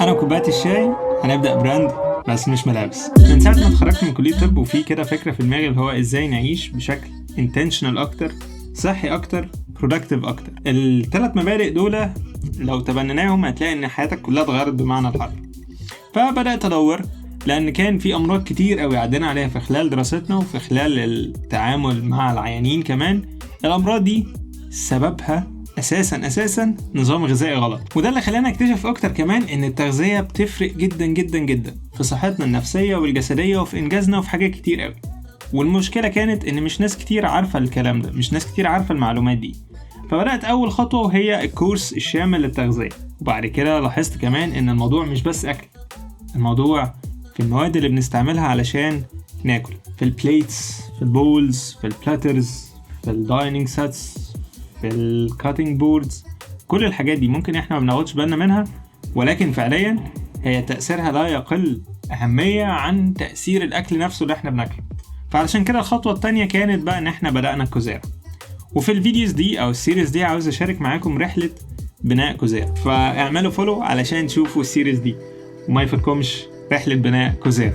انا وكوبايه الشاي هنبدا brand بس مش ملابس. من ساعة ما اتخرجت من كليه طب وفي كده فكرة في دماغي، اللي هو ازاي نعيش بشكل intentional اكتر، صحي اكتر، productive اكتر. الثلاث مبادئ دول لو تبنيناهم هتلاقي ان حياتك كلها اتغيرت بمعنى الحرف. فبدات ادور، لان كان في امراض كتير قوي عدينا عليها في خلال دراستنا وفي خلال التعامل مع العيانين كمان. الامراض دي سببها اساسا اساسا نظام غذائي غلط، وده اللي خلانا اكتشف اكتر كمان ان التغذية بتفرق جدا جدا جدا في صحتنا النفسية والجسدية وفي انجازنا وفي حاجات كتير قوي. والمشكلة كانت ان مش ناس كتير عارفه الكلام ده، مش ناس كتير عارفه المعلومات دي. فبدات اول خطوة وهي الكورس الشامل للتغذيه. وبعد كده لاحظت كمان ان الموضوع مش بس اكل، الموضوع في المواد اللي بنستعملها علشان ناكل، في ال plates، في ال bowls، في ال platters، في ال dining sets، في ال cutting boards. كل الحاجات دي ممكن احنا ما بناخدش بالنا منها، ولكن فعليا هي تأثيرها لا يقل أهمية عن تأثير الأكل نفسه اللي احنا بناكله. فعلشان كده الخطوة التانية كانت بقى إن احنا بدأنا كوزيرا. وفي ال videos دي أو ال series دي عاوز أشارك معاكم رحلة بناء كوزيرا، فاعملوا follow علشان تشوفوا ال series دي وما يفوتكمش رحلة بناء كوزيرا.